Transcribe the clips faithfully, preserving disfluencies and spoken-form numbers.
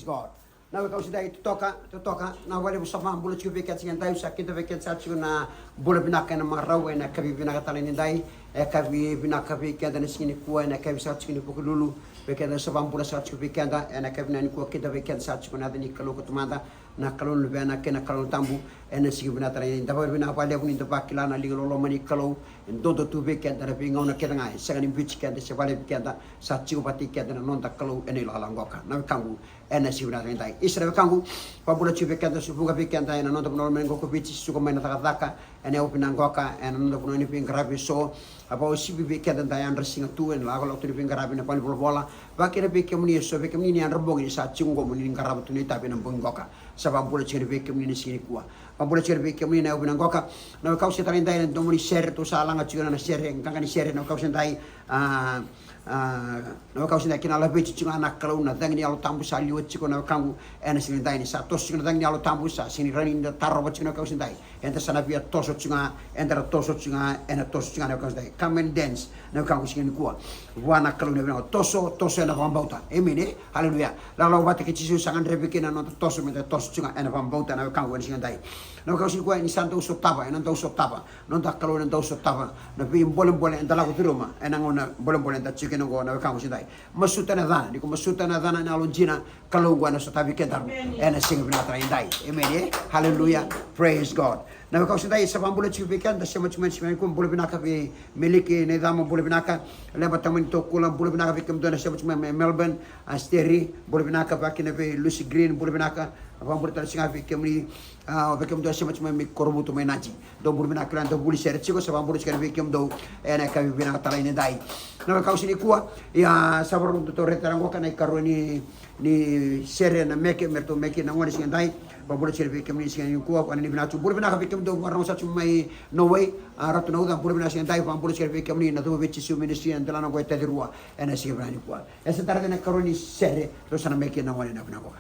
God. Na wekaqu edaidai, totoka, totoka, na vakalevu sa vakabula tiko vei keda sa edaidai, sa kida vei keda sa tiko na bula vinaka ena marau ena yakavi vinaka tale ni edaidai, e yakavi vinaka vei keda na siga nikua, ena yakavi sa tiko ni Vukelulu, vei keda sa vakabula sa tiko vei keda, ena yakavi nikua kida vei keda sa tiko na yaca ni Kalou ko Tamada, na Kalou na Luvena kei na Kalou na Tabu, ena siga vinaka tale ni edaidai. Da vakavinavinaka vakalevu ni da vakila na liga loloma ni Kalou, e dodo tu vei keda na veigauna kece ga, e sega ni biuti keda, se vakalevi keda, sa tiko vata kei keda na noda Kalou ena ilakolako qoka. Na wekaqu, ena siga vinaka tale ni edaidai. Isa na wekaqu, vakabula tiko vei keda, sa vuqa vei keda ena noda vanua lomani qoka o Viti, suka mai na cakacaka ena yakavi vinaka qoka, ena noda vanua ni veiqaravi eso, a vakauasivi vei keda da yadra siga tu ena lakolako tu ni veiqaravi ena valenivolavola, vakakina vei kemuni eso, vei kemuni ni yadra bogi ni sa tiko qo mo ni qarava tu na itavi ena bogi qoka. Sa vakabula tiko yani vei kemuni na siga nikua. Vakabula tiko yani vei kemuni na yakavi vinaka qoka. Na wekaqu sa tale ni edaidai, na domo ni sere, tou sa laga tiko na sere, qaqa ni sere, na wekaqu sa edaidai, a, a, na wekaqu sa edaidai, kena laveti tiko ga na Kalou, na cagi ni Yalo Tabu sa liwa tiko na wekaqu, ena siga ni edaidai ni sa toso tiko na cagi ni Yalo Tabu, sa sega ni rawa ni da tarova tiko na wekaqu sa edaidai. Eda sa na via toso tiko ga, eda na toso tiko ga, ena toso tiko ga na wekaqu sa edaidai. Come and dance, na wekaqu siga nikua. Vua na Kalou na vinaka, toso, toso ena vakabauta. Emeni, e? Haleluya. Lako vata kei Jisu sa gadrevi kina na noda toso, meda toso tiko ga ena vakabauta na wekaqu ena siga edaidai. Na wekaqu siga nikua, ni sa dau sotava, ena dau sotava. Noda Kalou ena dau sotava na veibolebole eda lako curuma ena gauna bolebole eda tiko kina oqo na wekaqu sa edaidai. Masuta na yacana, ni ko masuta na yacana ena yalo dina, Kalou oqo ena sotavi kedaru ena siga vinaka tale ni edaidai. Emeni, e? Haleluya. Praise God. Na wekaqu sa edaidai, sa vakabula tiko vei keda, da sema tiko mai ena siga nikua, bula vinaka vei Meliki, na icama, bula vinaka. Leba, tamani Tokula, bula vinaka vei kemudou na sema tiko mai Melbourne, a Steri, bula vinaka, vakakina vei Lucy Green, bula vinaka. Vakabula tale tiko ga vei kemuni, a, vei kemudou na sema tiko mai Korovutu mai Nadi. Dou bula vinaka kila, dou vuli sere tiko, sa vakabula tiko vei kemudou ena yakavi vinaka tale ni edaidai. Na wekaqu siga nikua, ia sa vakarau dou reta ra qoka na ikarua ni ni sere na meke, me ratou meke na gone siga edaidai. Vakabula tiko vei kemuni siga nikua, vua na ni vinaka tu. Bula vinaka vei kemudou vakarorogo sa tu mai Norway, a, Ratu Nauca, bula vinaka siga edaidai, vakabula tiko vei kemuni na Cuva vei Jisu Ministry, na delana oqo e Tacirua, ena siga vinaka nikua. E sa tara na ikarua ni sere, ratou sa na meke na gone na vinaka qoka.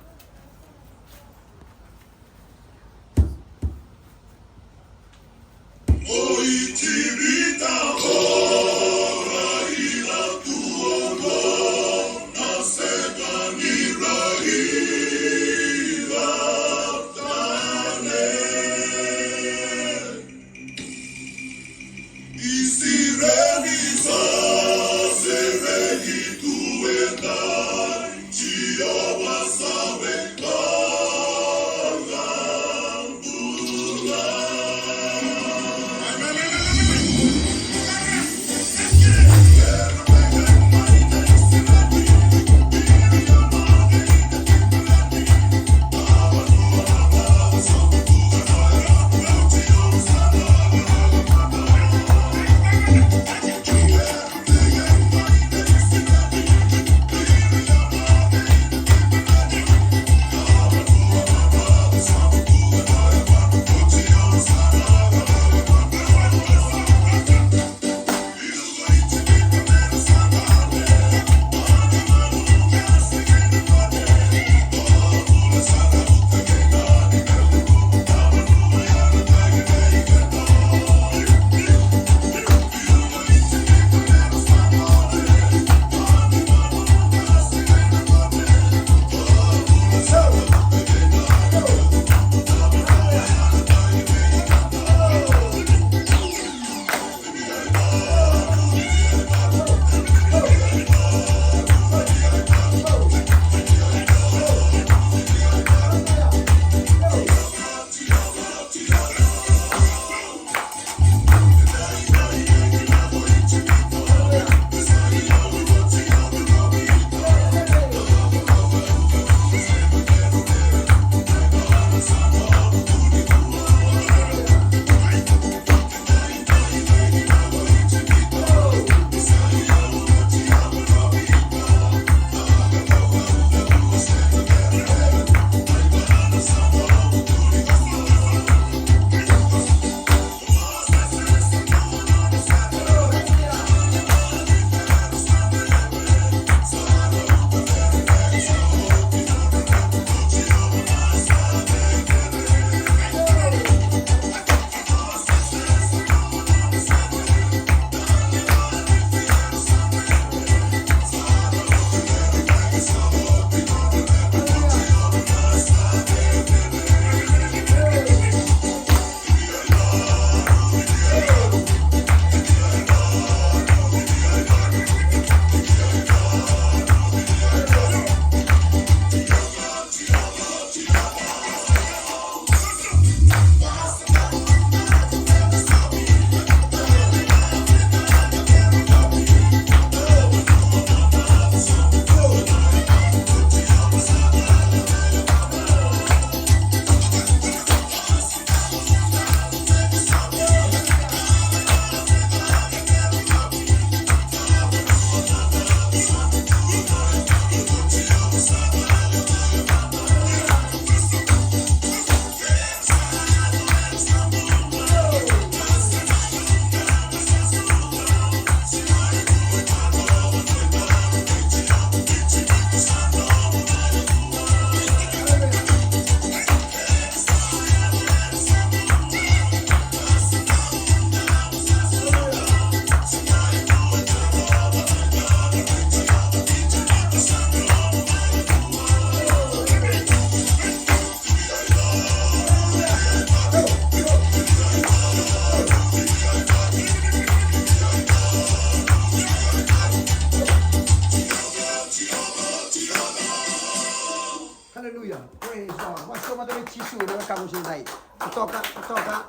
Praise God. Wasoma tale Jisu na wekaqu siga edai. Totoka, totoka,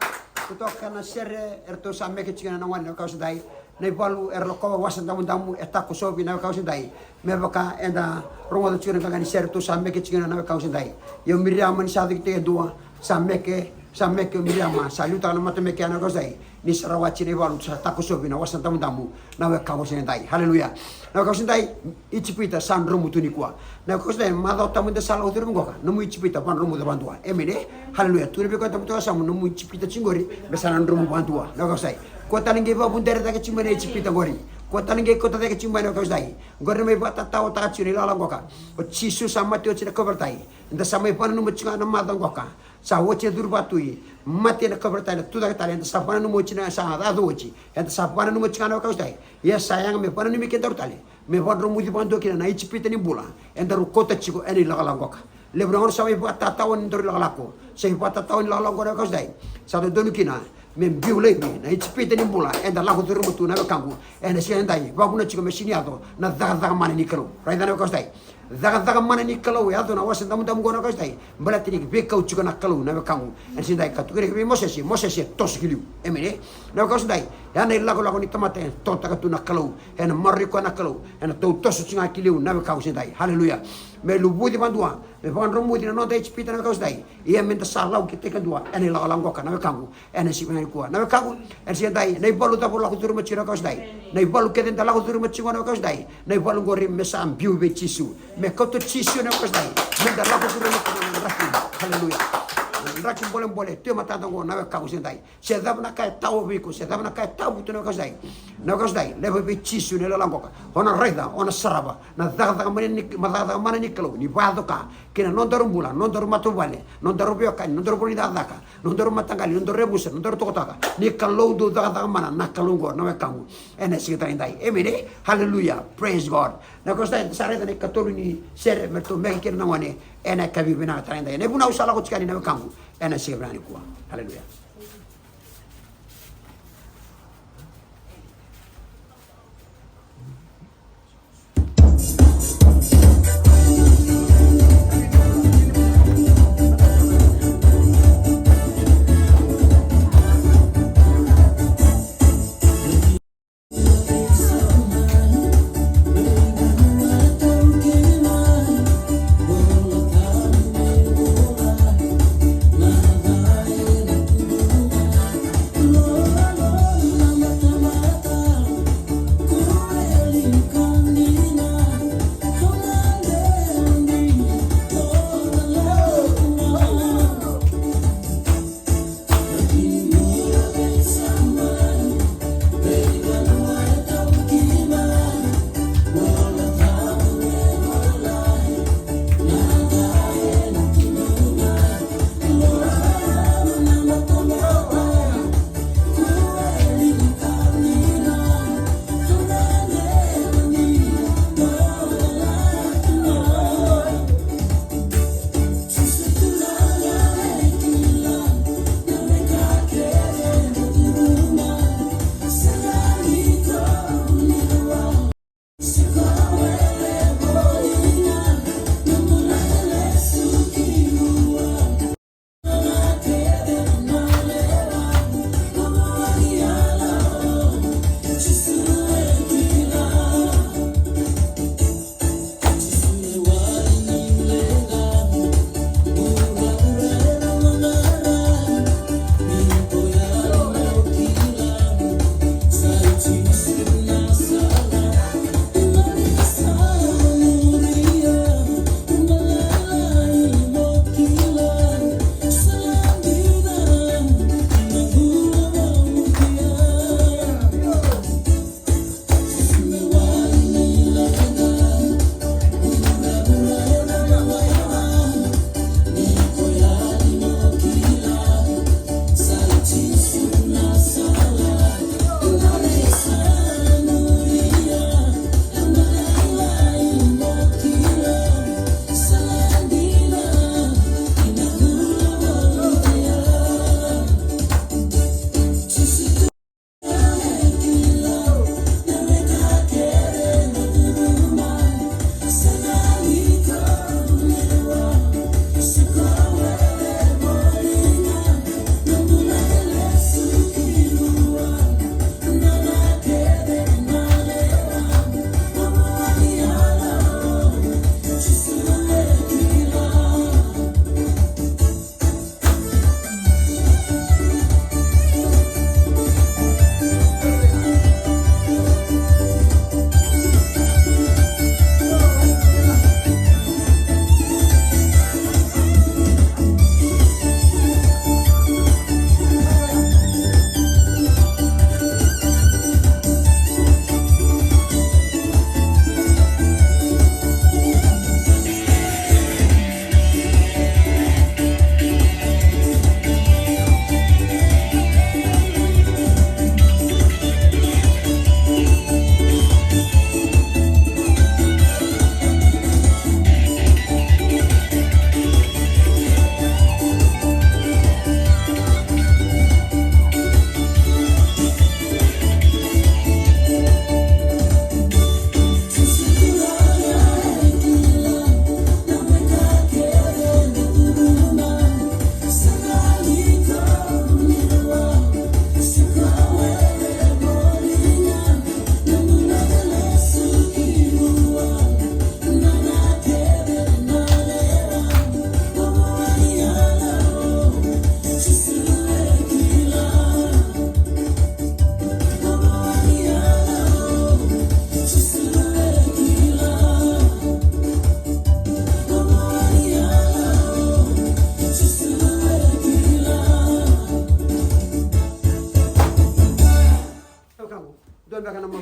totoka na sere eratou sa meke tiko kina na gone na wekaqu siga edai. Na ivalu era lakova Wasa Damudamu e takosovi na wekaqu siga edai. Me vaka eda rogoca tiko na qaqa ni sere eratou sa meke tiko kina na wekaqu siga edai. Io Miriama ni sa cokitaki e dua sa meke, sa meke o Miriama sa liutaka na matameke ya na wekaqu siga edai. Ni sa rawati na ivalu sa takosovi na Wasa Damudamu na wekaqu siga edai. Haleluya. Na wekaqu siga edai, Ijipita sa dromu tu nikua. Na wekaqu siga edai, macawa tabu eda sa lako curuma qoka, nomu Ijipita vakadromuca vakadua. Emeni e? Haleluya. Tukuna vei koya tabu toka yasamu, nomu Ijipita tiko qori me sa na dromu vakadua. Na wekaqu siga edai, kua tale qai vakavudere cake tiko mai na Ijipita qori. Kua tale qai kauta cake tiko mai na wekaqu siga edai. Qori na mai vakatatawataka tiko na ilakolako qoka. O Jisu sa mate oti na kauveilatai. Eda sa mai vakananuma tiko ga na macawa qoka. Sa oti na curuvakatui, mate na kauveilatai, na tucake tale, eda sa vakananuma oti, na sa yaco oti. Eda sa vakananuma oti ga na wekaqu siga edai. Ia sa yaga me vakananumi kedaru tale me vakadromuci vakadua kina na Ijipita ni bula edaru kauta tiko ena ilakolako qoka. Levu na gauna sa mai vakatatawani daru ilakolako, sa ivakatatawani ilakolako qoka na wekaqu siga edai. Sa dodonu kina me biu laivi na Ijipita ni bula eda lako curuma tu na wekaqu. Ena siga edai, vakavuna tiko me sega ni yaco na cakacaka mana ni Kalou. Raica na wekaqu siga edai. Cakacaka mana ni Kalou e yaco na Wasa Damudamu qo na wekaqu siga edai. Baleta ni veikau tiko na Kalou na wekaqu. Ena siga edai ka tukuna vei Mosese, Mosese toso ki liu. Emeni e? Na wekaqu siga edai, ya na ilakolako ni tamata e totaka tu na Kalou. Ena maroroi koya na Kalou, ena tau toso tiko ga ki liu na wekaqu siga edai. Haleluya. Me luvuci vakadua, me vakadromuci na noda Ijipita na wekaqu siga edai. Ia meda sa lauki tiko kadua ena ilakolako qoka na wekaqu. Ena siga vinaka nikua na wekaqu, ena siga edai, na ivalu cava o lako curuma tiko na wekaqu siga edai. Na ivalu kece eda lako curuma tiko na wekaqu siga edai. Na ivalu qori me sa biu vei Jisu. Me kauta Jisu na wekaqu siga edai. Meda lako curuma tiko na draki. Haleluya. Na draki bolebole tu e matada qo na wekaqu siga edai. Se cava na ka e tawa vei iko, se cava na ka e tawa tu na wekaqu siga edai. Na wekaqu siga edai, laiva vei Jisu na ilakolako qoka. O na raica, o na sarava na cakacaka mana ni, na cakacaka mana ni Kalou ni vakayaco ka kei na nodaru bula, nodaru matavuvale, nodaru veiwekani, nodaru vanua ni cakacaka, nodaru mataqali, nodaru yavusa, nodaru tokatoka. Ni Kalou dau cakacaka mana na Kalou qo na wekaqu. Ena siga tale edai. Emeni e? Haleluya. Praise God. Na wekaqu siga edai, sa raica na ikatolu ni sere me ratou meke kina na gone. Ena yakavi vinaka tale edai, na ivunau sa lako tiko yani na wekaqu. Ena siga vinaka nikua. Haleluya.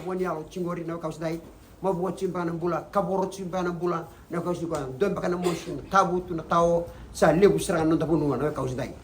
Vua ni yalo tiko qori na wekaqu siga edai. Mavoa tiko beka na bula, kavoro tiko beka na bula na wekaqu siga nikua. Dua beka na mosi, na tavutu, na tao. Sa levu sara ga na noda vanua na wekaqu siga edai.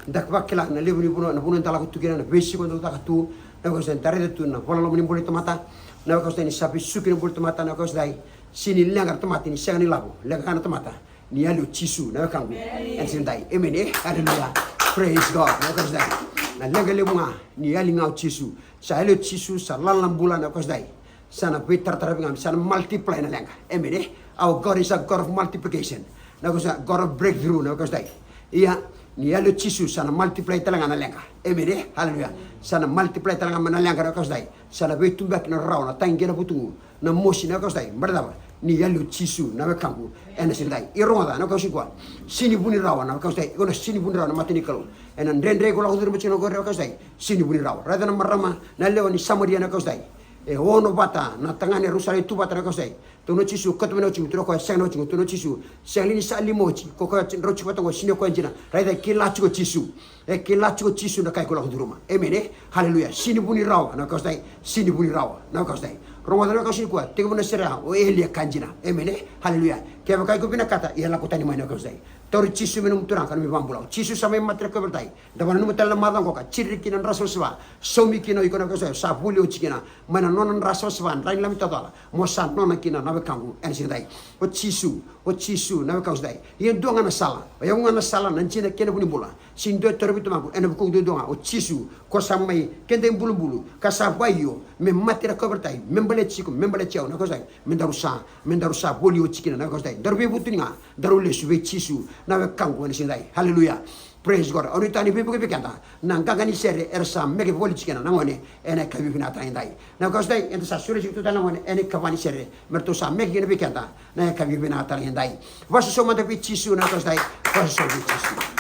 Da vakila na levu ni vanua, na vanua da lako tu kina, na veisiko da caka tu na wekaqu siga edai. Da raica tu na vakaloloma ni bula ni tamata na wekaqu siga edai, ni sa vesuki na bula ni tamata na wekaqu siga edai. Sega ni leqa na tamata ni sega ni lavo, leqa ga na tamata ni yali o Jisu na wekaqu. Ena siga edai. Emeni e? Haleluya. Praise God na wekaqu siga edai. Na leqa levu ga ni yali ga o Jisu. Sa yali o Jisu, sa lala na bula na wekaqu siga edai. Sa na veitarataravi ga, sa na multiply na leqa. Emeni e? Our God is a God of multiplication. Na wekaqu siga edai, God of breakthrough na wekaqu siga edai. Ia, ni yali o Jisu sa na multiply tale ga na leqa. Emeni e? Haleluya. Sa na multiply tale ga mai na leqa na wekaqu siga edai. Sa na veitubaki na rarawa, na tagi kei na vutugu, na mosi na wekaqu siga edai. Baleta na cava? Ni yali o Jisu na wekaqu. Ena siga edai. Ia rogoca na wekaqu siga nikua. Sega ni vu ni rawa na wekaqu siga edai. Iko na sega ni vu ni rawa na mata ni Kalou. Ena dredre iko lako curuma tiko na wekaqu siga edai. Sega ni vu ni rawa. Raica na marama na lewe ni Samaria na wekaqu siga edai. E ono vata na tagane, rau sa lai tu vata na wekaqu siga edai. Tukuna o Jisu, kauta mai na watiqu. Tukuna o koya, sega na watiqu. Tukuna o Jisu, sega li ni sa lima oti? Ko koya drau tiko vata oqo, sega ni o koya dina. Raica, e kila tiko o Jisu. E kila tiko o Jisu na ka iko lako curuma. Emeni e? Haleluya. Sega ni vu ni rawa na wekaqu siga edai. Sega ni vu ni rawa na wekaqu siga edai. Rogoca na wekaqu siga nikua, tekivu na sere ya, o Eli e ka dina. Emeni e? Haleluya. Kevaka iko vinakata, ia lako tani mai na wekaqu siga edai. Tauri Jisu me nomu Turaga ka nomu iVakabula. O Jisu sa mai mate ena kauveilatai. Da vakananuma tale na macawa oqo ka jiri kina na dra savasava. Saumi kina o iko na wekaqu siga edai. Sa voli oti kina mai na nona dra savasava, dra ni Lami tawa cala. Mo sa nona kina na wekaqu ena siga edai. O Jisu, o Jisu na wekaqu siga edai. Ia dua ga na sala, o yau ga na sala, na dina kei na vu ni bula. Sega ni dua e torovi Tamaqu, ena vukuqu duadua ga o Jisu. Ko sa mai keda ibulubulu ka sa vakaio me mate ena kauveilatai, me baleti iko, me baleti au na wekaqu siga edai. Me daru sa, me daru sa voli oti kina na wekaqu siga edai. Daru veivutuni ga, daru lesu vei Jisu na wekaqu ena siga edai. Haleluya. Praise God. Au nuitaka ni veivuke vei keda na qaqa ni sere era sa meke voli tiko kina na gone ena yakavi vinaka tale ga edai. Na wekaqu siga edai, eda sa sureti iratou tale na gone ena ikava ni sere me ratou sa meke kina vei keda na yakavi vinaka tale ga edai. Vakasoso mada vei Jisu na wekaqu siga edai. Vakasoso vei Jisu.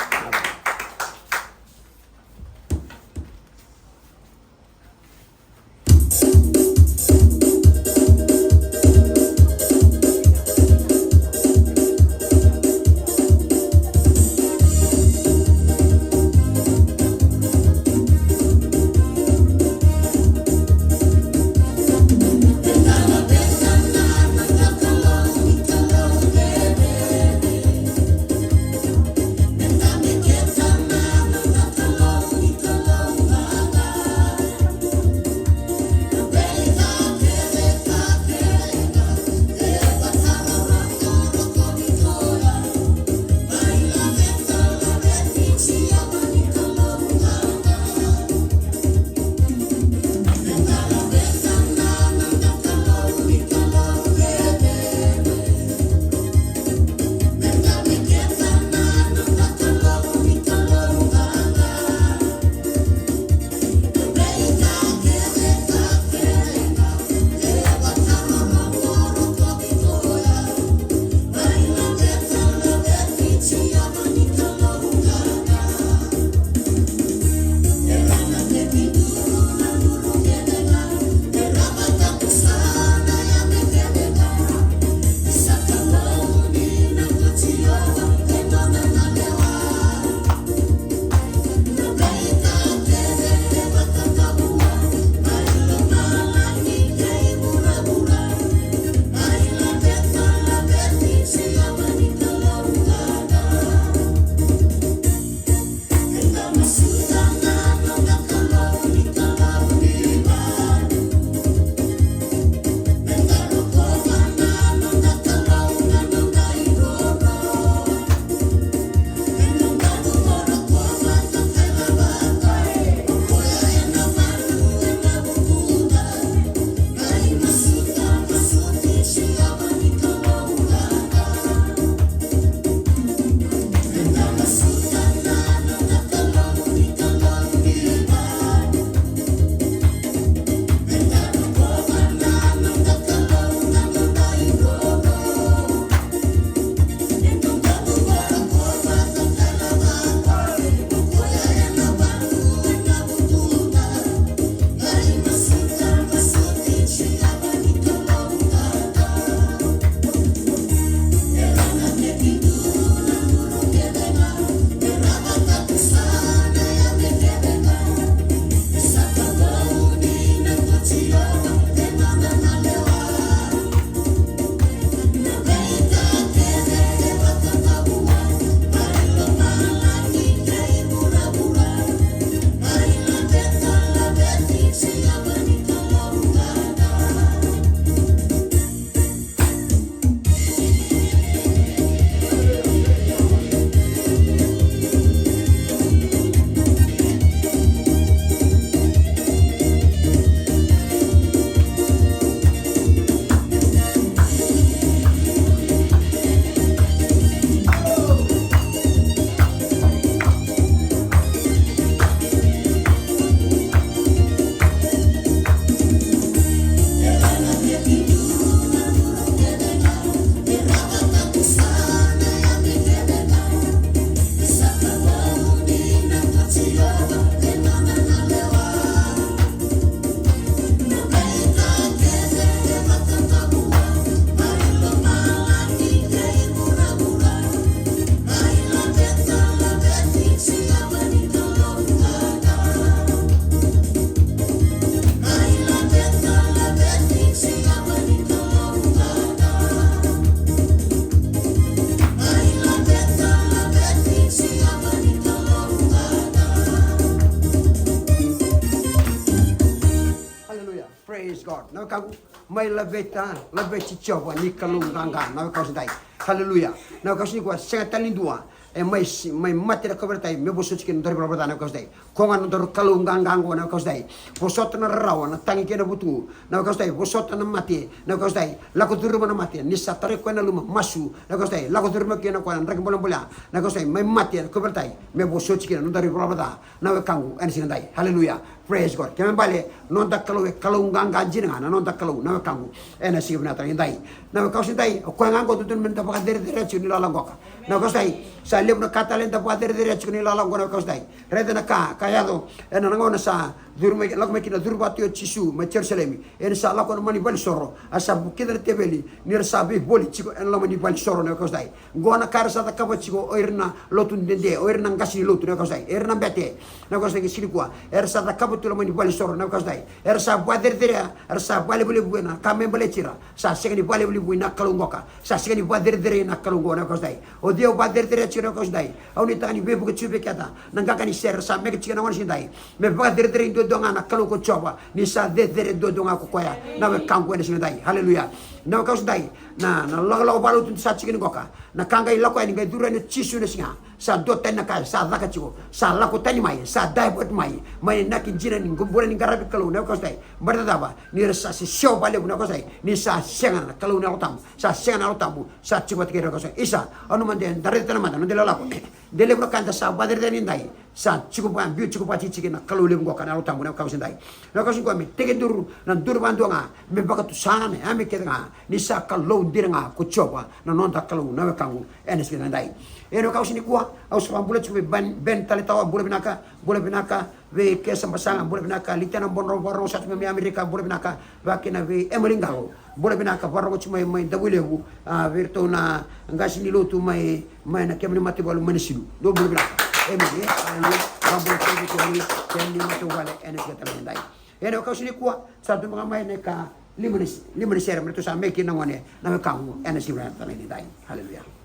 God, na wekaqu, mai laveta, laveti Jiova ni Kalou qaqa, na wekaqu edaidai. Haleluya. Na wekaqu nikua, sega tale ni dua e mai, mai mate na kauveilatai me vosoti kina na nodaru ivalavala ca, na wekaqu edaidai. Ko ga na nodaru Kalou qaqa qo, na wekaqu edaidai. Vosota na rarawa, na tagi kei na vutugu, na wekaqu edaidai. Vosota na mate, na wekaqu edaidai. Lako curuma na mate ni sa tarai koya na luma, masu, na wekaqu edaidai. Lako curuma kina o koya na draki bolebole, na wekaqu edaidai. Mai mate na kauveilatai me vosoti kina na nodaru ivalavala ca, na wekaqu ena siga edaidai. Haleluya. Praise God. Kena ibalebale, noda Kalou e Kalou qaqa dina ga na noda Kalou, na wekaqu ena siga vinaka tale edaidai. Na wekaqu edaidai, o koya ga qo dodonu meda vakacerecerei tiko ni lala qoka, na wekaqu edaidai. Sa levu na ka tale eda vakacerecerei tiko ni lala qo, na wekaqu edaidai. Raica na ka ka yaco ena gauna sa curu mai, lako mai kina, curu vata o Jisu mai Jerusalemi. Ena sa lako na mani valenisoro, a sa vukica na teveli ni ra sa veivoli tiko ena loma ni valenisoro, na wekaqu edaidai. Qo na ka era sa cakava tiko o ira na lotu dede, o ira na qase ni lotu, na wekaqu edaidai. Era na bete, na wekaqu edaidai, siga nikua era sa cakava tu loma ni valenisoro, na wekaqu edaidai. Era sa vakacerecerea, era sa vakalevulevui, na ka me baleti ira, sa sega ni vakalevulevui na Kalou qoka. Sa sega ni vakacerecerei na Kalou qo, na wekaqu edaidai. O cei au vakacerecerei tiko, na wekaqu edaidai? Au nuitaka ni veivuke tiko vei keda na qaqa ni sere sa meke tiko ena gauna siga edaidai, me vakacerecerei duadua ga na Kalou ko Jiova, ni sa cecere duadua ga ko koya, na wekaqu ena siga edaidai. Haleluya. Na wekaqu edaidai, na, na lakolako vakalotu da sa tiko kina qoka, na ka qai lako yani, qai curu yani o Jisu na siga, sa duatani na ka sa caka tiko, sa lako tani mai, sa divert mai, mai na inaki dina ni bula ni qaravi Kalou, na wekaqu edaidai. Baleta na cava? Ni ra sa sisio vakalevu, na wekaqu edaidai, ni sa sega na Kalou na Yalo Tabu. Sa sega na Yalo Tabu sa tiko vata kei ira, na wekaqu edaidai. Isa, au nanuma de da raica tale mada na noda ilakolako. De levu na ka da sa vakacerecerei edaidai, sa tiko vaka, biu tiko vakatitiki na Kalou levu qoka, na Yalo Tabu, na wekaqu edaidai. Na wekaqu nikua, me tekiduru na duru vakadua ga, me vakatusa na yame kece ga ni sa Kalou dina ga ko Jiova na noda Kalou, na wekaqu ena siga edaidai. Ena wekaqu nikua, au sa vakabula tiko vei Ben, Ben Taletawa, bula vinaka, bula vinaka. Vei Kesa Basaga, bula vinaka. Litena Bodro, vakarorogo sara tu mai Amerika, bula vinaka. Vakakina vei Emily Qalo, bula vinaka, vakarorogo tu mai, mai Davuilevu. A, vei iratou na qase ni lotu mai, mai na kemu ni mataivalu mai Nasinu, dou bula vinaka. Emily, e, aleluya. Vakabula tu vei kemu ni matavuvale ena siga tale edaidai. Ena wekaqu nikua, sa tu beka mai na ikalima ni, lima ni sere me ratou sa meke na gone, na wekaqu ena siga tale edaidai. Aleluya.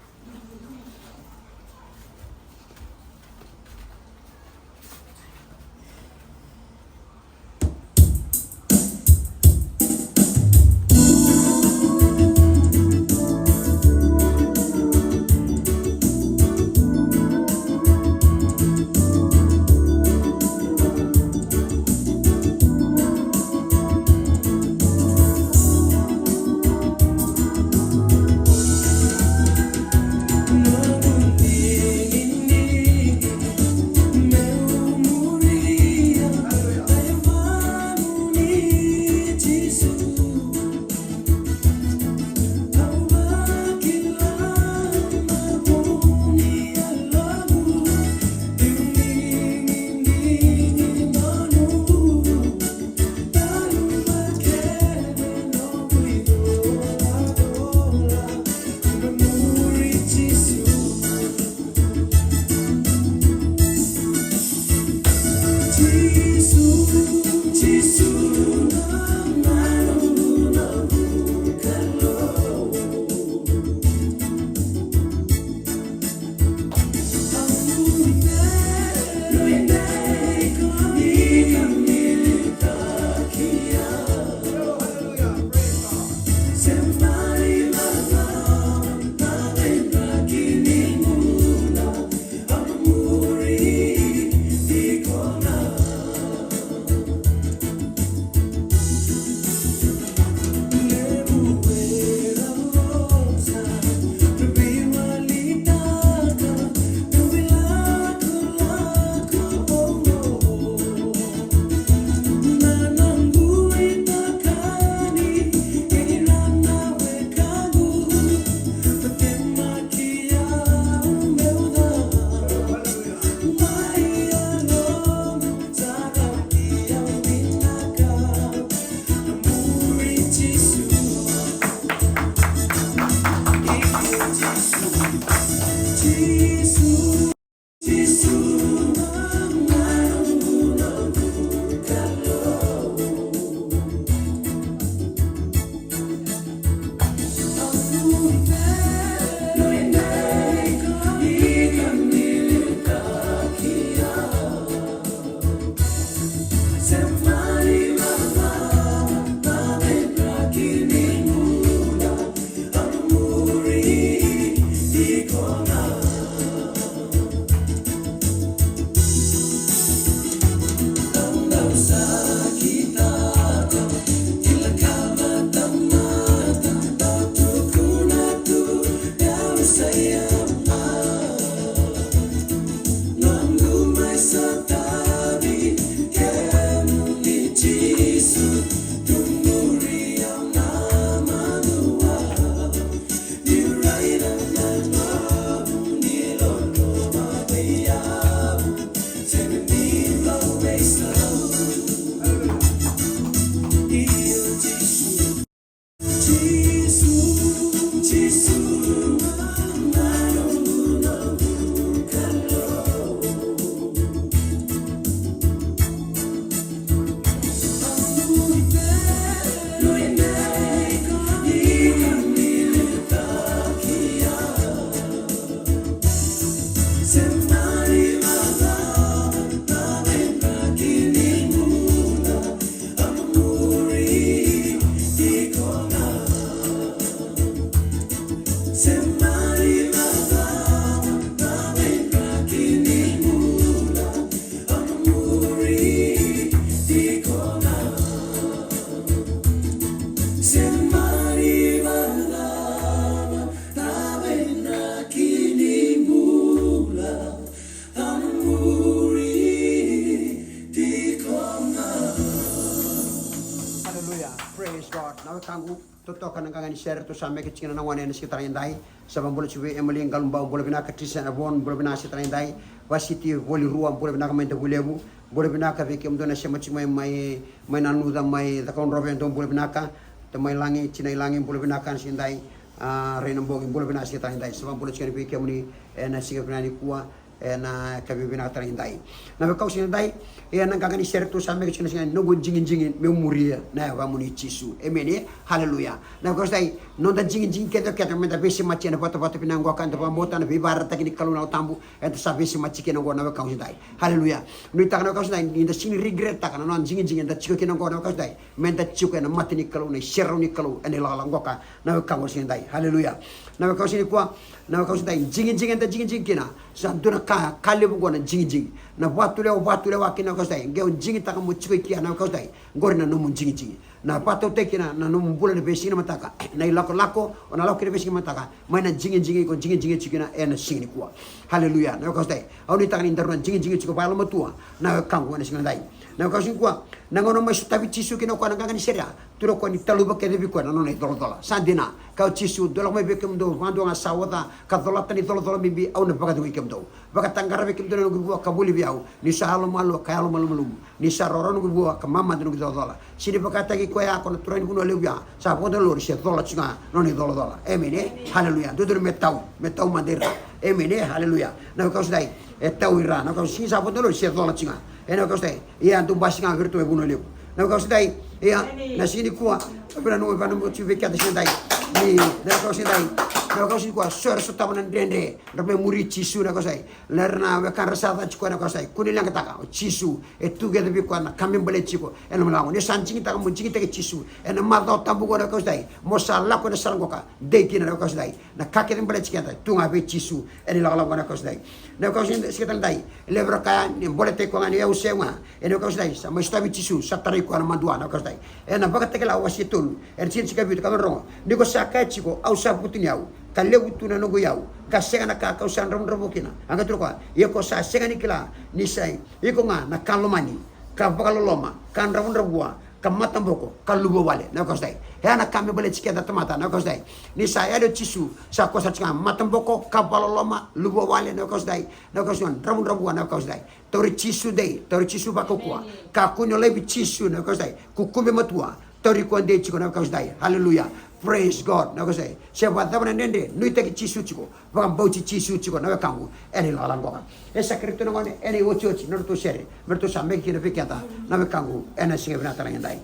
Totoka na qaqa ni sere, ratou sa meke tiko kina na gone ena siga tara edai. Sa vakabula tiko vei Emily Qalubau, bula vinaka. Tristan Avon, bula vinaka siga tara edai. Vasiti Volirua, bula vinaka mai Davuilevu. Bula vinaka vei kemudou na sema tiko mai, mai, mai Nanuca, mai Cakaudrove, dou bula vinaka. Tamai Lagi, Tinai Lagi, bula vinaka na siga edai. A, Rei na Bogi, bula vinaka siga tara edai. Sa vakabula tiko yani vei kemuni ena siga vinaka nikua. Ena ka vivinaka tara edai. Na wekaqu siga edai, ia na qaqa ni sere ratou sa meke tiko na siga, noqu digidigi meu muria na yavamuni Jisu. Emeni e? Haleluya. Na wekaqu siga edai, noda digidigi kece kece meda veisemati ena vatavata vinaka oqo ka da vakabauta na veivakaraitaki ni Kalou na Yalo Tabu, eda sa veisemati kina oqo na wekaqu siga edai. Haleluya. Nuitaka na wekaqu siga edai, nida sega ni regret-taka na noda digidigi eda tiko kina oqo na wekaqu siga edai. Meda tiko ena mata ni Kalou, na iserau ni Kalou ena ilakolako qoka, na wekaqu siga edai. Haleluya. Na wekaqu siga nikua, na wekaqu siga edai, digidigi eda digidigi kina, sa dua na ka, ka levu oqo na digidigi. Na vatulewa, vatulewa kina na wekaqu siga edai, qai o digitaka mo tiko i kea na wekaqu siga edai, qori na nomu digidigi. Na vatautaki kina na nomu bula ena veisiga ni mataka, na ilakolako o na lako kina veisiga ni mataka, mai na digidigi iko digidigi tiko kina ena siga nikua. Haleluya. Na wekaqu siga edai, au nuitaka ni daru na digidigi tiko vakayalomatua, na wekaqu ena siga edai. Na wekaqu siga nikua, na gauna mai sotavi Jisu kina o koya na qaqa ni sere, tukuna o koya ni taluva kece vei koya na nona icolacola. Sa dina, kaya o Jisu, dou lako mai vei kemudou vakadua ga sa oca ka colata na icolacola bibi, au na vakacegui kemudou. Vakataqara vei kemudou na noqu vua ka vuli vei au, niu sa yalomalua ka yalomalumalumu. Ni sa rawarawa noqu vua ka mamada noqu icolacola. Sega ni vakataki koya ko na turaga ni vanua levu ya, sa vodo lori se cola tiko ga na nona icolacola. Emeni e? Haleluya. Dodonu me tau, me tau mada i ra. Emeni e? Haleluya. Na wekaqu siga edai, e tau i ra. Na wekaqu siga, sa vodo lori se cola tiko ga. Ena wekaqu siga edai, ia dou basika ga vei iratou e vanua levu. Na wekaqu siga edai, ia na siga nikua, vei na nomu vanua mo tiko vei keda siga edai. Ni na wekaqu siga edai, na wekaqu siga nikua, so era sotava na dredre, ra mai muri Jisu na wekaqu siga edai. Na, na wekadra sa ca tiko na wekaqu siga edai, kua ni leqataka, o Jisu e tu kece vei koya na ka me baleti iko ena loma ni lago. Ni sa digitaka mo digitaki Jisu ena macawa tabu oqo na wekaqu siga edai, mo sa lako ena sala qoka, dei kina na wekaqu siga edai. Na ka kece baleti keda tu ga vei Jisu ena ilakolako oqo na wekaqu siga edai. Na wekaqu siga edai, levu era kaya ni boletaki koya ga ni au sega. Ena wekaqu siga edai, sa mai sotavi Jisu, sa tarai koya na madua na wekaqu siga edai. Ena Vakatakila wase tolu, ena tikina tikavitu, ka vakarorogo. Ni ko sa kaya tiko, au sa vutuniyau, ka levu tu na noqu iyau, ka sega na ka kau sa dravudravua kina. A qai tukuna o koya, ia ko sa sega ni kila ni sa i iko ga na ka lomani, ka vakaloloma, ka dravudravua, ka mataboko, ka luvawale na wekaqu siga edai. E ya na ka me baleti keda tamata na wekaqu siga edai. Ni sa yali o Jisu, sa koya sa tiko ga mataboko, ka vakaloloma, luvawale na wekaqu siga edai. Na wekaqu siga edai, dravudravua na wekaqu siga edai. Tauri Jisu dei, tauri Jisu vakaukauwa. Kakua ni o laivi Jisu na wekaqu siga edai. Kukube matua, tauri koya dei tiko na wekaqu siga edai. Haleluya. Praise God na wekaqu siga edai. Se vakacava na dredre, nuitaki Jisu tiko. Vakabauti Jisu tiko na wekaqu ena ilakolako qoka. E sa kerei ratou na gone ena iotioti na nodratou sere me ratou sa meke kina vei keda na wekaqu ena siga vinaka tara edai.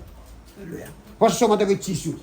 Haleluya. Vosa so mada vei Jisu.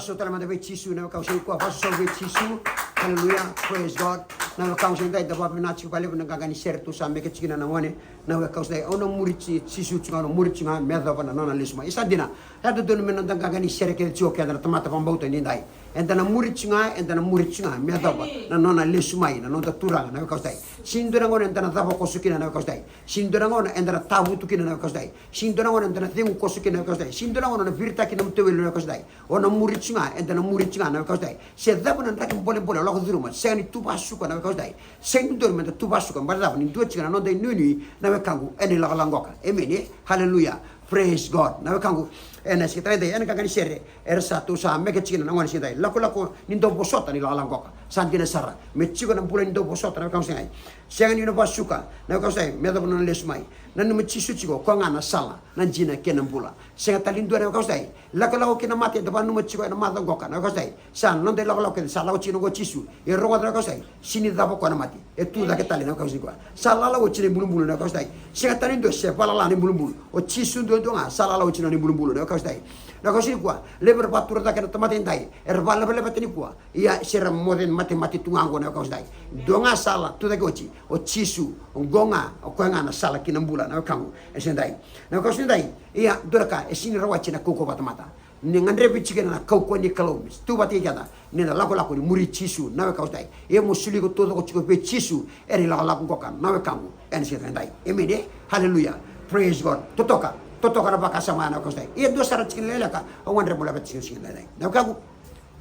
Vakaso tale mada vei Jisu, na wekaqu sa i koya, vakaso vei Jisu. Haleluya. Praise God. Na wekaqu sa i dai, da vakavinavinaka tiko vakalevu na qaqa ni sere tu sa meke tiko kina na gone. Na wekaqu sa i dai, au na muri Ji-, Jisu tiko ga, au na muri tiko ga, me yacova na nona lesu mai. E sa dina, e dodonu me noda qaqa ni sere kece tiko keda na tamata vakabauta ni dai. Eda na muri tiko ga, eda na muri tiko ga, me yacova na nona lesu mai, na noda Turaga, na wekaqu sa i dai. Sega ni dua na gauna eda na cava koso kina, na wekaqu sa i dai. Sega ni dua na gauna eda na tavutu kina, na wekaqu sa i dai. Sega ni dua na gauna eda na cegu koso kina, na wekaqu sa i dai. Sega ni dua na gauna na viritaki na nomu teveli, na wekaqu sa i dai. O na muri tiko ga, eda na muri tiko ga, na wekaqu sa i dai. Se cava na draki bolebole o lako curuma, sega ni tu vakasuka, na wekaqu sa i dai. Sega ni dodonu meda tu vakasuka, baleta cava? Ni dua tiko na noda inuinui, na wekaqu, ena ilakolako qoka. Emeni e? Haleluya. Praise God. Na wekaqu, ena siga tale dai, ena qaqa ni sere, era sa tu sa meke tiko kina na gone siga dai. Lakolako ni dau vosota ni lakolako qoka. Sa dina sara. Me tiko na bula ni dau vosota, na wekaqu sa i dai. Sega ni na vakasuka, na wekaqu sa i dai, me yacova na nona lesu mai. Nanuma Jisu tiko, koya ga na sala, na dina kei na bula. Sega tale ni dua, na wekaqu sa i dai. Lakolako ki na mate, eda vanuma tiko ena macawa qoka, na wekaqu sa i dai. Sa noda ilakolako kece, sa lako tiko na qo Jisu. E rogoca, na wekaqu sa i dai. Sega ni cava koya na mate. E tu cake tale, na wekaqu sa i dai, koya. Sa lala oti na ibulubulu, na wekaqu sa i dai. Sega tale ni dua se vakalala na ibulubulu. O Jisu duadua ga sa lala oti na nona ibulubulu, na wekaqu sa i dai. Na wekaqu sa i dai, koya. Levu era vakatura cake na tamata e dai. Era vakalevalevata nikua. Ia, se ra moce matemate tu ga qo, na wekaqu sa i dai. Dua ga sala tu cake oti. O Jisu, o qo ga, o koya ga na sala ki na bula, na wekaqu. E sa i dai. Na wekaqu sa i dai. Ia, dua na ka, e sega ni rawati na kaukauwa vakatamata. Ni gadrevi tiko kina na kaukauwa ni Kalou me tu vata kei keda. Ni na lakolako ni muri Jisu, na wekaqu sa i dai. Ia mo soli iko taucoko tiko vei Jisu, ena ilakolako qoka, na wekaqu, ena siga dai. Emeni e? Haleluya. Praise God. Totoka, totoka na vakasama ya, na wekaqu sa i dai. Ia dua sara tiko na lekaleka au gadreva mo laveta tiko ena siga dai. Na wekaqu,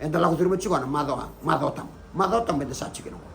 eda lako curuma tiko na macawa, macawa tabu. Macawa tabu eda sa tiko kina qo.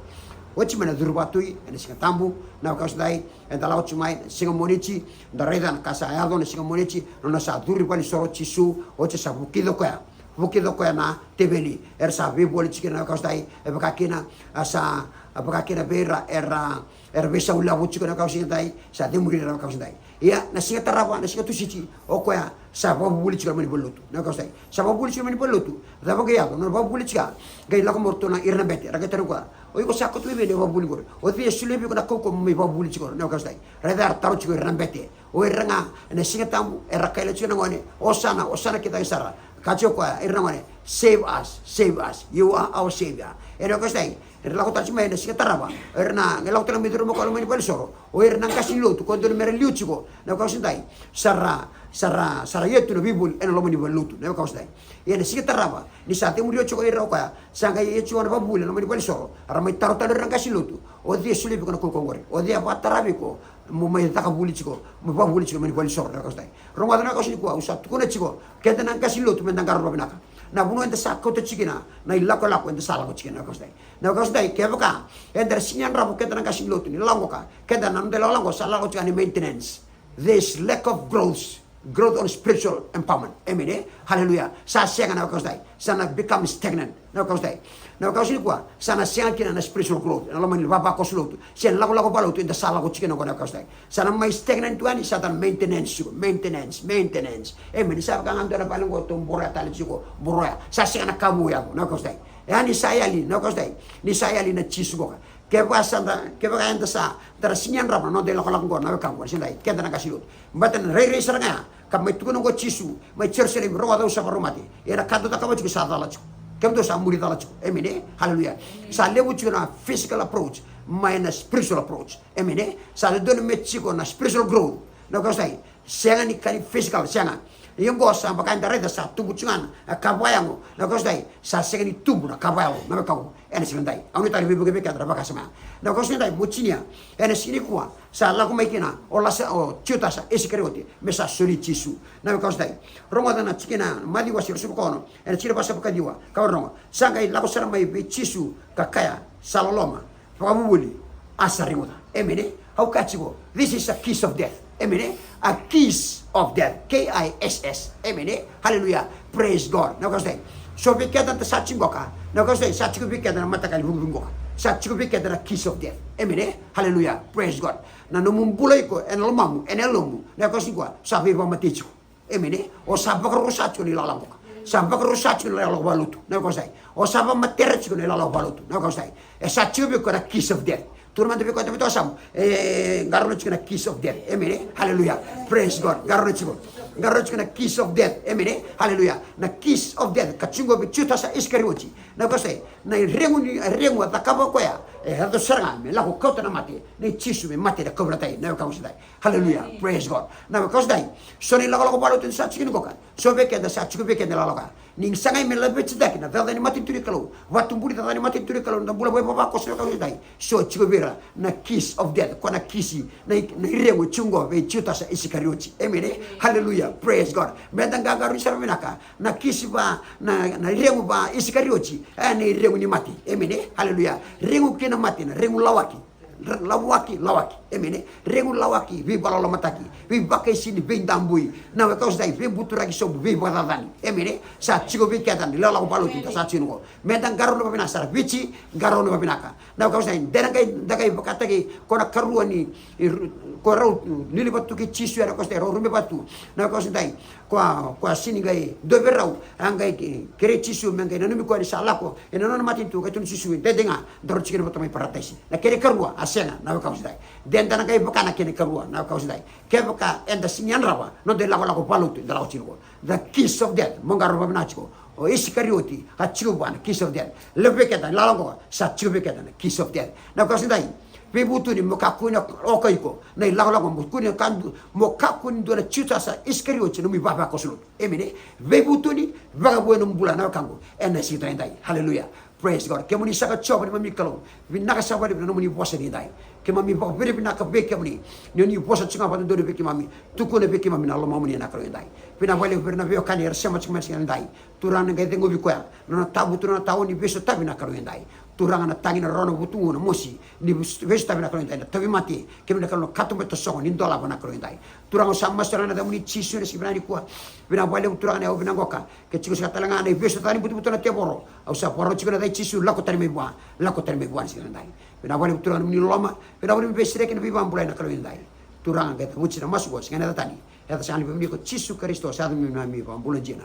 Oti mai na curu vakatui ena Siga Tabu, na wekaqu sa i dai, eda lako tiko mai na siga Moniti, da raica na ka sa yaco na siga Moniti, nona sa curu i valenisoro o Jisu, oti sa vukica o koya. Vukica o koya na teveli, era sa veivoli tiko kina, na wekaqu sa i dai, e vaka kina, a sa, a vaka kina vei ira era, era veisau ilavo tiko, na wekaqu sa i dai, sa cemuri ira, na wekaqu sa i dai. Ia, na siga tarava, na siga Tusiti, o koya sa vakavuvuli tiko mai na valenilotu, na wekaqu sa i dai. Sa vakavuvuli tiko mai na valenilotu, cava qai yaco, nona vakavuvuli tiko, qai lako mai o ratou na, ira na bete, ra qai taroga o koya, o iko sa kauta mai vei na vakavuvuli qori? O cei e solia vei iko na kaukauwa mo mai vakavuvuli tiko, na wekaqu sa i dai? Raica era taro tiko ira na bete. O ira ga ena Siga Tabu era kaila tiko na gone, Osana, Osana ki cake sara. Kaya tiko o koya, ira na gone, save us, save us, you are our savior. Ena wekaqu sa i dai, era lako tale tiko mai ena siga tarava, o ira na, qai lako tale mai, curu mai o koya loma ni valenisoro. O ira na qase ni lotu, ko dodonu mera liu tiko, na wekaqu sa i dai, sa ra, sa ra, sa ra ia tu na veivoli ena loma ni valenilotu, na wekaqu sa i dai. Ia ena siga tarava, ni sa cemuri oti tiko o ira o koya, sa qai ia tiko na vakavuvuli ena loma ni valenisoro, ra mai taro tale o ira na qase ni lotu, o cei e solia vei iko na kaukauwa qori? O cei e vakatara vei iko mo mai caka vuli tiko, mo vakavuli tiko mai na valenisoro, na wekaqu sa i dai? Rogoca, na wekaqu sa i dai, nikua au sa tukuna tiko, keda na qase ni lotu meda qarauna vakavinaka. Na vanua eda sa kauta tiko kina na ilakolako eda sa lako tiko kina, na wekaqu sa i dai. Na wekaqu sa i dai, kevaka eda sega ni yadrava o keda na qase ni lotu ni lako qoka, keda na noda ilakolako sa lako tiko ena maintenance. There is lack of growth, growth on spiritual empowerment. Emeni e? Haleluya. Sa sega, na wekaqu sa i dai. Sa na become stagnant, na wekaqu sa i dai. Na wekaqu sa i dai, nikua sa na sega kina na spiritual growth ena loma ni vavakoso lotu se na lakolako vakalotu eda sa lako tiko kina qo, na wekaqu sa i dai. Sa na mai stagnant tu yani, sa na maintenance tiko, maintenance, maintenance. Emeni. Sa vaka ga dua na vale qo tou boroya tale tiko, boroya. Sa sega na ka vou e yaco, na wekaqu sa i dai. E a ni sa yali, na wekaqu sa i dai, ni sa yali na Jisu qoka. Kevaka sa da, kevaka eda sa, da ra sega ni yadrava na noda ilakolako qo, na wekaqu sa i dai, keda na qase ni lotu, baleta na rairai sara ga ya, ka mai tukuna qo o Jisu mai Jerusalemi, rogoca, au sa vakarau mate. Ia na ka dou cakava tiko sa cala tiko. Kemudou sa muri cala tiko. Emeni e? Haleluya. Sa levu tiko na physical approach mai na spiritual approach. Emeni e? Sa dodonu me tiko na spiritual growth, na wekaqu sa i dai. Sega ni ka ni physical, sega. Ia qo sa vaka eda raica sa tubu tiko ga na ka vakayago, na wekaqu sa i dai. Sa sega ni tubu na ka vakayago, na wekaqu, ena siga dai. Au nuitaka ni veivuke vei keda na vakasama ya, na wekaqu sa i dai, mo tinia. Ena siga nikua sa lako mai kina o Lasa, o Jutasa Isikarioti, me sa soli Jisu, na wekaqu sa i dai. Rogoca na tikina, Maciu wase ruasagavulu ka ono, ena tikina vasagavulu ka ciwa, ka vakarorogo. Sa qai lako sara mai vei Jisu ka kaya, sa loloma, vakavuvuli, a sa reguca. Emeni e? Au kaya tiko, this is a kiss of death. Emeni e? A kiss of death. K I S S. Emeni e? Haleluya. Praise God. Na wekaqu sa i dai, so vei keda da sa tiko qoka, na wekaqu sa i dai, sa tiko vei keda na mataqali vukivuki qoka. Sa tiko vei keda na kiss of death. Emeni e? Haleluya. Praise God. Na nomu bula iko ena lomamu, ena yalomu, na wekaqu sa i dai, sa veivakamatei tiko. Emeni e? O sa vakarusa tiko na ilakolako qoka. Sa vakarusa tiko na ilakolako vakalotu, na wekaqu sa i dai. O sa vakamatera tiko na ilakolako vakalotu, na wekaqu sa i dai. E sa tiko vei iko na kiss of death. Tukuna mada vei koya e dua na veiwekani, e, qarauna tiko na kiss of death. Emeni e? Haleluya. Praise God. Qarauna tiko. Qarauna tiko na kiss of death. Emeni e? Haleluya. Na kiss of death ka tiko vei Jutasa Isikarioti. Na wekaqu siga edai, na iregu ni, iregu a cakava o koya, e yaco sara ga me lako kauta na mate, nei Jisu me mate ena kauveilatai. Na wekaqu siga edai. Haleluya. Praise God. Na wekaqu siga edai, so na ilakolako vakalotu eda sa tiko kina qo ka, so vei keda sa tiko vei keda na ilakolako. Ni sa qai me laveti cake na cakacaka ni matanitu ni Kalou, vakatuburi cakacaka ni matanitu ni Kalou, na bula vakaivavakoso, na wekaqu siga edai, so tiko vei ira na kiss of death, ko na kisi, na i-, na iregu e tiko qo vei Jutasa Isikarioti. Emeni e? Haleluya. Praise God. Meda qaqarauni sara vinaka. Na kisi va, na, na iregu va Isikarioti, e, na iregu ni mate. Emeni e? Haleluya. Regu kina mate, na regu lawaki. Ra-, lawaki, lawaki. Emeni e? Regu lawaki, veivakalolomataki, veivakaisini, veidabui. Na wekaqu siga edai, veibuturaki sobu, veivakacacani. Emeni e? Sa tiko vei keda na ilakolako vakalotu eda sa tiko kina qo. Meda qarauna vakavinaka sara, Viti, qarauna vakavinaka. Na wekaqu siga edai, de na qai, da qai vakataki ko na karua ni, i ru-, ko rau, ni liva tu kei Jisu, na wekaqu siga edai, rau rube vatu. Na wekaqu siga edai, ko a, ko a sega ni qai dua vei rau a qai ke-, kerei Jisu me qai nanumi koya ni sa lako ena nona matanitu, qai tukuna o Jisu, dede ga, daru tiko kina vata mai Parataisi. Na kena ikarua a sega, na wekaqu siga edai. De da na qai vaka na kena ikarua, na wekaqu siga edai. Kevaka eda sega ni yadrava na noda ilakolako vakalotu eda lako tiko kina qo. The kiss of death, mo qarauna vakavinaka tiko. O Isikarioti a tiko vua na kiss of death. Levu vei keda na ilakolako qo sa tiko vei keda na kiss of death. Na wekaqu siga edai, veivutuni mo kakua ni oka iko na ilakolako, mo kua ni ka du-, mo kakua ni dua na Jutasa Isikarioti ena nomu ivavakoso lotu. Emeni e? Veivutuni, vakavou ena nomu bula, na wekaqu, ena siga edai. Haleluya. Praise God. Kemuni saka Jiova neimami Kalou, vinaka saka vakalevu na nomuni vosa edaidai. Keimami vakavinavinaka vei kemuni ni oni vosa tiko ga vakadodonu vei keimami. Tukuna vei keimami na lomamuni na Kalou edaidai. Vinaka vakalevu vei ira na veiwekani era sema tiko mai ena siga edaidai. Turaga, na qai ceguvi koya na nona tabu, Turaga, na tawa ni veisotavi na Kalou edaidai. Turaga, na tagi, na roro, na vutugu, na mosi ni veis-, veisotavi na Kalou edaidai, na tauvimate, kemuni na Kalou na katuba tasogo ni dolava na Kalou edaidai. Turaga, au sa masu tale ga ena yacamuni Jisu ena siga vinaka nikua. Vinaka vakalevu Turaga na yau vinaka qoka. Ke tiko saka tale ga na iveisotavi ni butobuto na tevoro, au sa vakarau tiko ena yaca i Jisu, lako tani mai vua, lako tani mai vua ena siga edaidai. Vinaka vakalevu Turaga na nomuni loloma, vinaka vakalevu na veisereki, na veivakabulai na Kalou edaidai. Turaga, qai cavuti na masu qo, siga ena yaca tani, yaca saka ni vei kemuni ko Jisu Karisito, sa yaca ni neimami Vakabula dina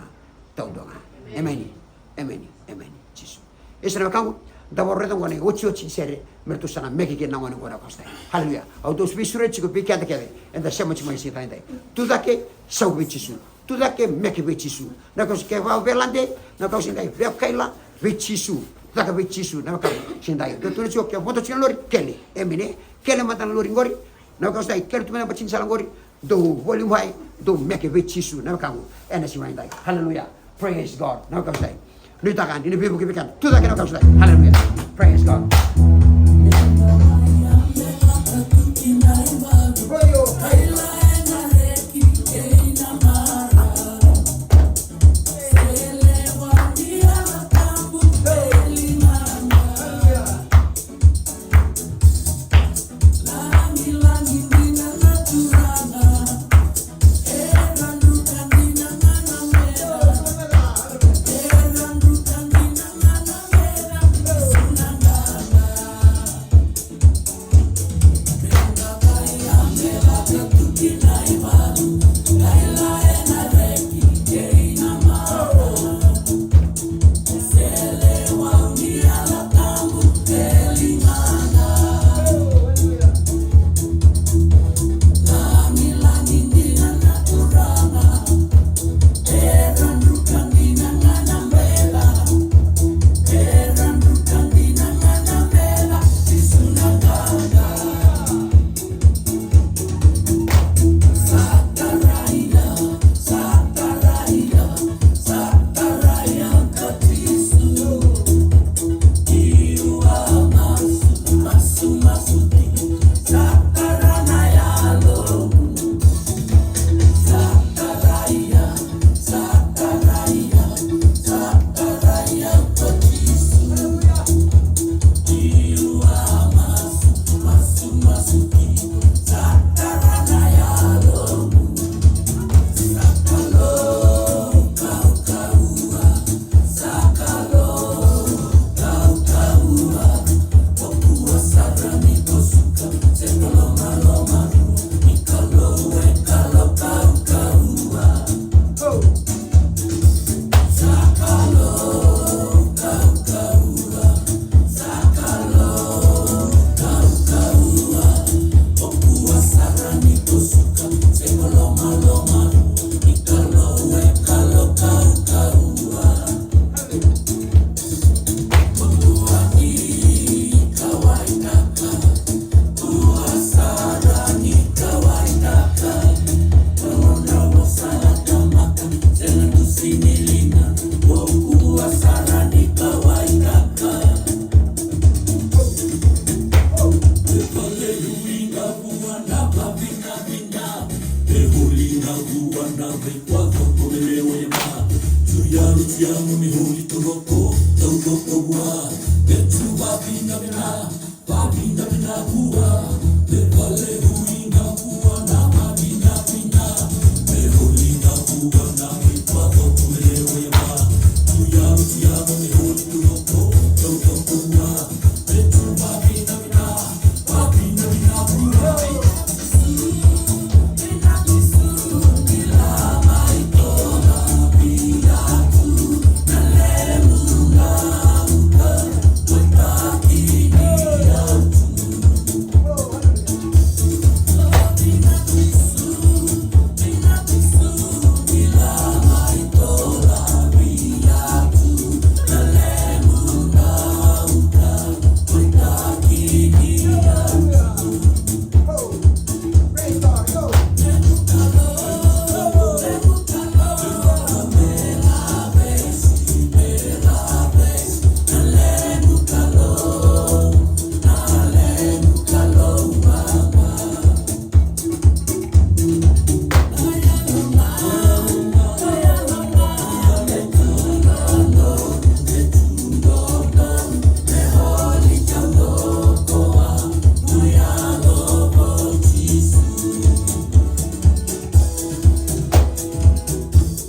taudua ga. Emeni. Emeni. Emeni. Jisu. Isa na wekaqu, da vakaraica qo na iotioti ni sere me ratou sa na meke kina na gone qo na wekaqu siga edaidai. Haleluya. Au dau veisureti tiko vei keda kece eda sema tiko mai ena siga edaidai. Tucake, sau vei Jisu. Tucake, meke vei Jisu. Na wekaqu siga, ke vaka o Velade, na wekaqu siga edaidai, vakaila vei Jisu. Caka vei Jisu, na wekaqu siga edaidai. Dou tukuna tiko, ke vodo tiko na lori, kele. Emeni e? Kele mada na lori qori. Na wekaqu siga edaidai, kele tu mai na bati ni sala qori. Dou voli mai, dou meke vei Jisu, na wekaqu, ena siga edaidai. Haleluya. Praise God. Na wekaqu siga edaidai, nuitaka ni na veivuke vei keda. Tucake, na wekaqu siga edaidai. Haleluya. Praise God.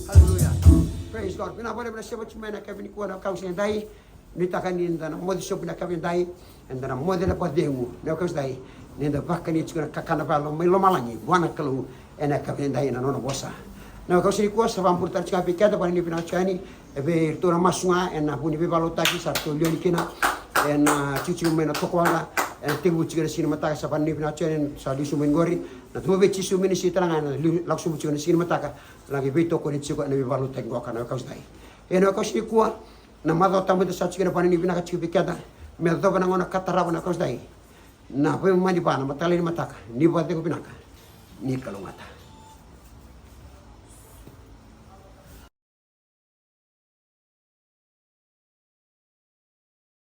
Hallelujah. Praise God. Vinaka vakalevu na sema tiko mai na yakavi nikua na wekaqu siga edai. Nuitaka ni da na moce sobu na yakavi edai. Eda na moce na vakacegu na wekaqu siga edai. Ni da vakani tiko na kakana vakayalo mai lomalagi vua na Kalou ena yakavi edai ena nona vosa. Na wekaqu siga nikua sa vakabula tale tiko ga vei keda, vakananumi vinaka tiko yani. E vei iratou na masu ga ena vuku ni veivakalotutaki sa ratou lioni kina. Ena tikotiko mai na tokawaqa ena tekivu tiko ena siga ni mataka, sa vakananumi vinaka tiko yani, sa liu sobu mai qori. Na Turaga vei Jisu mai na siga tale ga ena liu lako sobu tiko ena siga ni mataka. Laki veitokoni tiko ena veivakalotutaki qoka na wekaqu siga edai. Ena wekaqu siga nikua, na macawa tabu eda sa tiko ena vakananumi vinaka tiko vei keda me yacova na gauna ka tarava na wekaqu siga edai. Na veimama ni va na mataka lailai ni mataka, ni vakacegu vinaka, ni kalougata.